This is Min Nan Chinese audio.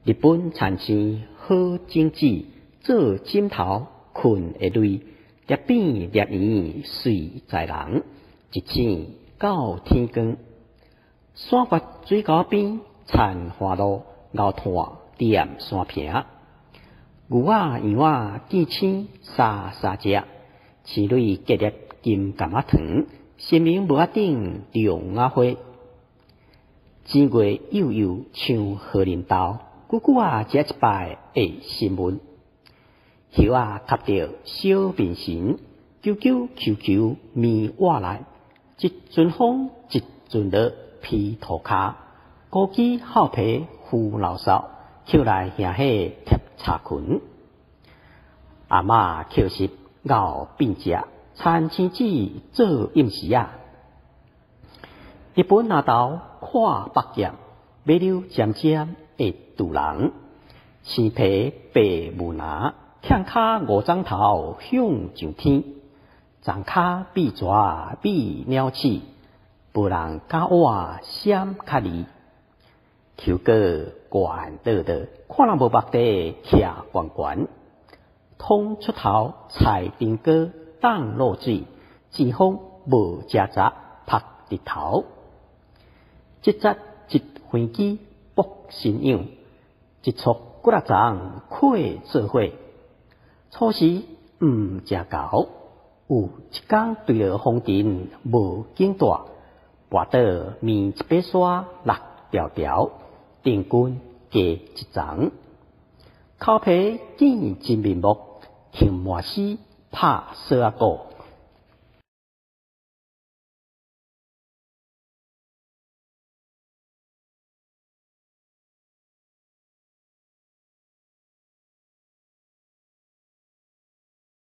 日本田生好種子，做枕頭睏會累，粒扁粒圓媠在人，一醒到天光。山月水溝邊，田花路，熬炭踮山坪。牛仔羊仔見青沙沙食，青蕊結粒金柑仔糖，神明帽仔頂龍仔花。正月幼幼像荷仁豆，久久仔食一擺會心悶。葉仔吸著小面神，啾啾球球麵活來，一陣風一陣落披塗跤，孤枝厚皮浮老梢，捡來兄伙貼柴裙。阿嬤捡拾熬變食，田青子做暗時仔。日本南投看北劍，馬溜尖尖會渡人，青皮白木拿，欠跤五晁頭向上天，鬃跤比蛇比鳥鼠，無人敢倚閃較離。球果懸倒倒，看人無目地徛懸懸，通出頭菜丁糕當露水，錢風無食雜曝日頭。一節一飛機卜新樣，一束幾若層開做伙。初時毋誠猴，有一工對著風塵無景大，跋倒麵一把沙落條條，定軍加一層。口皮見真面目，杏滿絲拍鎖仔鼓。